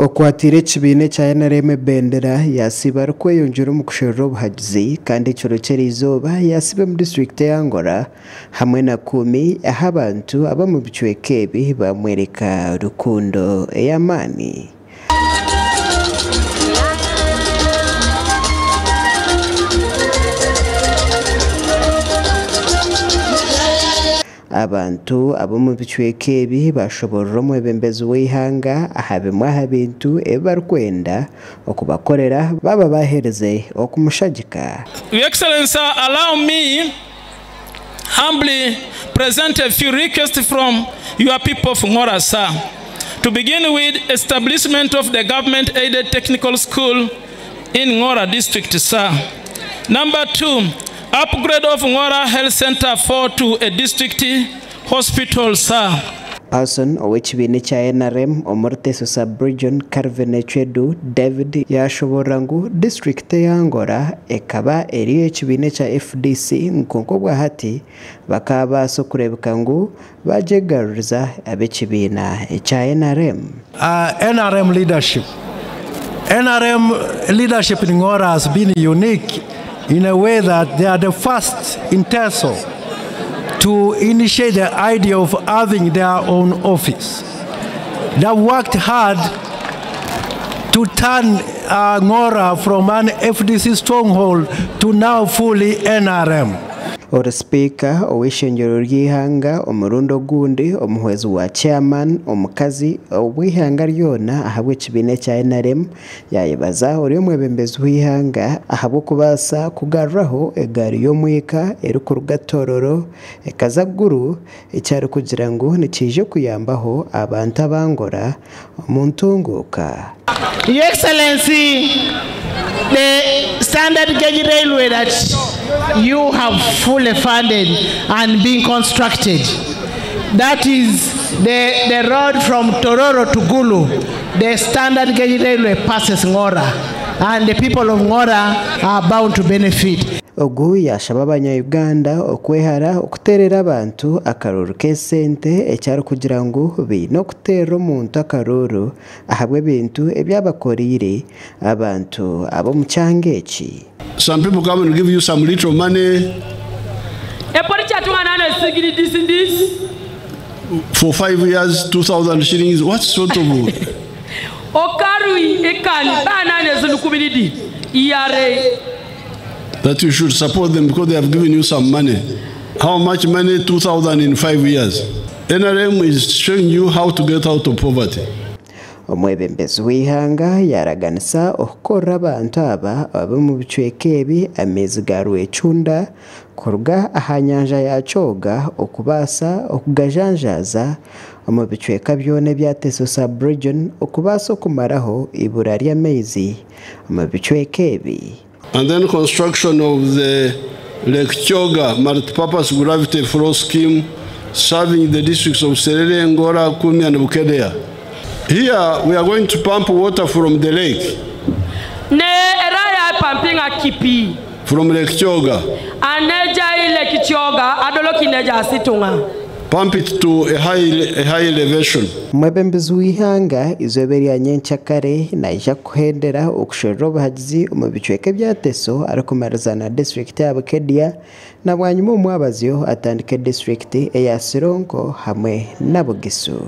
Okwatiire ekibiina ekya NRM ebendera yasiiba arikweyongyera omu kusherura obuhagizi kandi ekiro ky'eriizooba yasiiba omu disiturikiti eya Ngora hamwe na Kumi ahu abantu ab'omu bicweka ebi bamworeka rukundo ey'amaani. Abantu ab'omu bicweka ebi baashoboorora omwebembezi w'eihanga aha bimwe aha bintu ebi barikwenda okubakorera baaba baaherize okumushagika. Your Excellency, allow me humbly present a few requests from your people of Ngora, sir. To begin with, establishment of the government-aided technical school in Ngora district, sir. Number 2, upgrade of Ngora Health Center 4 to a district hospital, sir. Parson ow'ekibiina ekya NRM omuri Teso Sub-region, Calvin Ecwedu David yaashoboorora ngu disiturikiti eya Ngora ekaba eri ey'ekibiina ekya FDC kwonka obwahati bakaabaasa okureebeka ngu baagyegaruriza ab'ekibiina ekya NRM. NRM leadership. NRM leadership in Ngora has been unique in a way that they are the first in Teso to initiate the idea of having their own office. They have worked hard to turn Ngora from an FDC stronghold to now fully NRM. Ori sipiika ow'eishengyero ry'eihanga omurundi ogundi omuhwezi wa chairman omukazi ow'eihanga ryona ahabw'ekibiina ekya NRM yayebaza ori omwebembezi w'eihanga ahabw'okubaasa kugaruraho egaari y'omwika erikuruga Tororo ekaza Gulu eki arikugira ngu nikiija kuyambaho abantu abangora omu ntunguuka. Your Excellency, the standard gauge railway that you have fully funded and being constructed, that is the road from Tororo to Gulu. The standard gauge railway passes Ngora, and the people of Ngora are bound to benefit. Ogu yashaba abanya-Uganda okwehara okuteerera abantu akaruuru k'esente eki arikugira ngu baine okuteerera omuntu akaruuru ahabw'ebintu ebi abakoreire abantu ab'omu kyanga eki. Some people come and give you some little money. For 5 years, 2,000 shillings. What sort of? That you should support them because they have given you some money. How much money? 2,000 in 5 years. NRM is showing you how to get out of poverty. Omwebembezi w'eihanga yaraganisa okukorera abantu aba ab'omu bicweka ebi amaizi ga Rwecunda kuruga aha nyanja ya Kyoga okubaasa okugajanjaaza omu bicweka byona ebya Teso Sub-region okubaasa okumaraho ibura ry'amaizi omu bicweka ebi. And then construction of the Lake Kyoga multipurpose gravity flow scheme serving the districts of Serere, Ngora, Kumi and Bukedea. Here we are going to pump water from the lake. Ne eraya pumping a kipi. From Lake Kyoga. Aneja Lake Kyoga adoloki neja situnga. Pump it to a high elevation. Omwebembezi w'eihanga izooba erya nyenkyakare naija kuhendera okusherura obuhagizi omu bicweka ebya Teso arikumariza na disitulikiti ya Bukedea na bwanyima omwabazyo atandike disitulikiti eya Sironko hamwe na Bugisu.